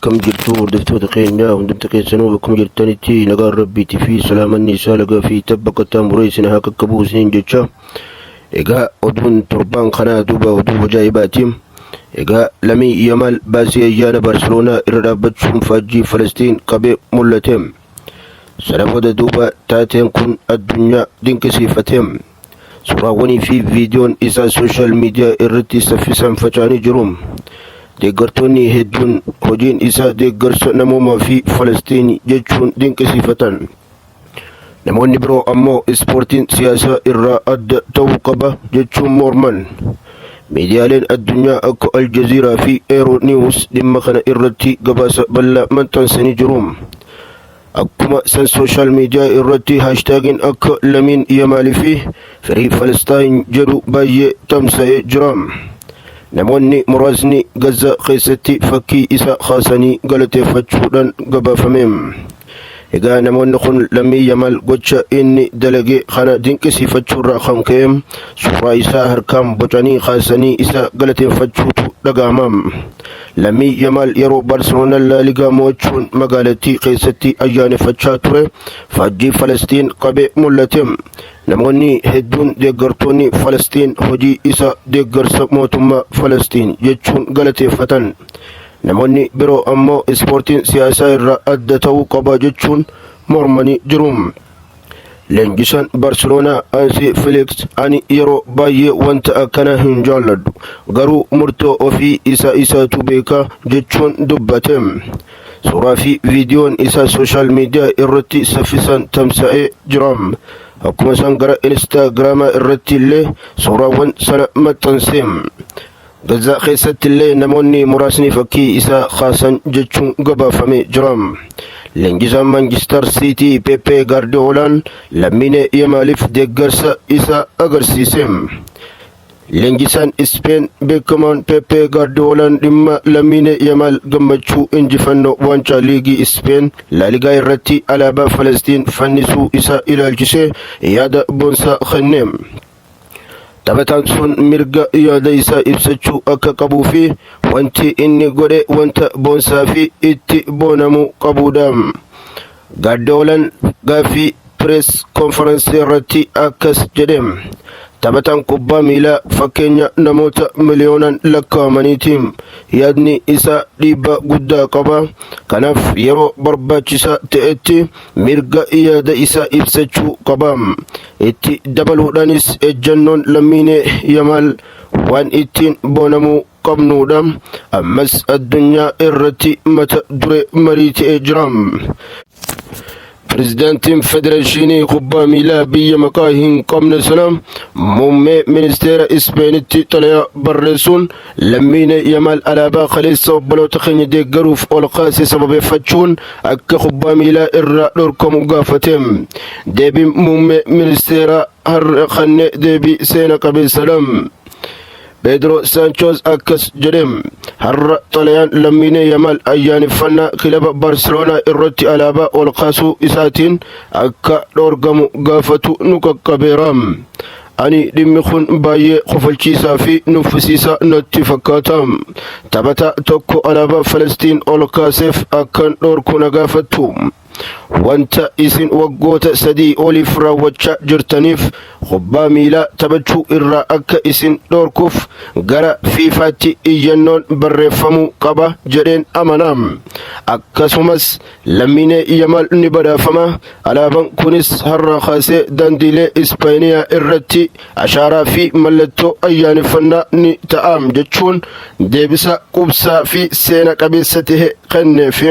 Akkam jirtu hordoftoota keenya hundumti keessanuu? Bakkuma jirtanitti nagaan rabbiitii fi salaamanni isaa lagaa fi tabba qaxxaamuree isin haa qaqqabu isiniin jecha. Egaa oduun torbaan kanaa duuba oduu ajaa'ibaati. Egaa Lamii Yamaal baasii ayyaana Baarseloonaa irra dhaabbachuun faajjii Falastiin qabee mul'ate. Sana booda duuba taateen kun addunyaa dinqisiifate. Suuraawwanii fi viidiyoon isaa sooshaal miidiyaa irratti saffisaan faca'anii jiru. Deeggartoonni hedduun hojiin isaa deeggarsa namoomaa fi Falastiin jechuun dinqisiifatan. Namoonni biroo ammoo ispoortiin siyaasaa irraa adda ta'uu qaba jechuun morman. Miidiyaaleen addunyaa akka Aljaziiraa fi Eero Niwus dhimma kana irratti gabaasa bal'aa maxxansanii jiru. Akkuma san sooshaal miidiyaa irratti haashtaagiin akka Lamiin Yamaalii fi Free Palestine jedhu baay'ee tamsa'ee jira. Namoonni muraasni Gaza keessatti fakkii isa kaasanii galateeffachuudhaan gabaafame. Egaa namoonni kun Lammii Yamaal gocha inni dalage kana dinqisiifachuurraa kan ka'e suuraa isaa harkaan bocanii kaasanii isa galateeffachuutu dhaga'ama. Lammii Yamaal yeroo Baarseloonaan Laaligaa mo'achuun magaalattii keessatti ayyaaneffachaa ture faajjii Falastiin qabee mul'ate. Namoonni hedduun deeggartoonni Falastiin hojii isa deeggarsa mootummaa Falastiin jechuun galateeffatan. Namoonni biroo ammoo ispoortiin siyaasaa irraa adda ta'uu qaba jechuun mormanii jiru. Leenjisaan Barseloonaa Hansi Filiks, "Ani yeroo baay'ee wanta akkana hin jaalladhu, garuu murtoo ofii isa isaatu beeka," jechuun dubbate. Suuraa fi viidiyoon isaa sooshaal miidiyaa irratti saffisaan tamsa'ee jira. Akkuma isaan gara Instaagiraamaa irratti illee suuraawwan sana maxxanse. Gazaa keessatti illee namoonni muraasni fakkii isaa kaasan jechuun gabaafamee jira. Leenjisaan Manchester City Pepe Guardiolaan Lammiin Yamaaliif deeggarsa isaa agarsiise. Leenjisaan Ispeen beekamaan Pepe Guardiolaan dhimma Lammiin Yamaal gammachuu injifannoo waancaa liigii Ispeen Laaligaa irratti alaabaa Falastiin fannisuu isaa ilaalchisee yaada boonsaa kenne. Taphataan sun mirga yaada isaa ibsachuu akka qabuu fi wanti inni godhe wanta boonsaa fi itti boonamuu qabudha. Gaardiyoolaan gaaffii press conference irratti akkas jedhe: "Taphataan kubbaa miilaa fakkeenya namoota miliyoonaan lakkaa'amaniiti. Yaadni isaa dhiibbaa guddaa qaba. Kanaaf yeroo barbaachisaa ta'etti mirga yaada isaa ibsachuu qaba." Itti dabaluudhaanis, "Ejjennoon Lammiinee Yamaal waan ittiin boonamuu qabnudha. Ammas addunyaa irratti mata duree marii ta'ee jira." Pirezidaantiin Federeeshinii Kubbaa Miilaa biyya maqaa hin qabne sana muummee ministeera Ispeenitti xalayaa barreessuun Lammiin Yamaal alaabaa kaleessa obboloota keenya deeggaruuf ol kaase sababeeffachuun akka kubbaa miilaa irraa dhorkamu gaafate. Deebiin muummee ministeera har'a kenne deebii seena qabeessadha. Pedro Sanchez akkas jedhe: "Har'a xalayaan Lammiinee Yamaal ayyaaneffannaa kilaba Barseloonaa irratti alaabaa ol kaasuu isaatiin akka dhorgamu gaafatu nu qaqqabeera. Ani dhimmi kun baay'ee kofalchiisaa fi nuffisiisaa natti fakkaata. Taphataa tokko alaabaa Falastiin ol kaaseef akkan dhorku na gaafattu. Wanta isin waggoota 3 oliif raawwachaa jirtaniif kubbaa miilaa taphachuu irraa akka isin dhorkuuf gara Fiifaatti iyyannoon barreeffamuu qaba jedheen amana. Akkasumas Lammiinee Yamaal ni badhaafama. Alaabaan kunis har'a kaasee daandiilee Ispaaniyaa irratti ashaaraa fi mallattoo ayyaaneffannaa ni ta'a," jechuun deebisa qubsaa fi seena qabeessa ta'e kenneef.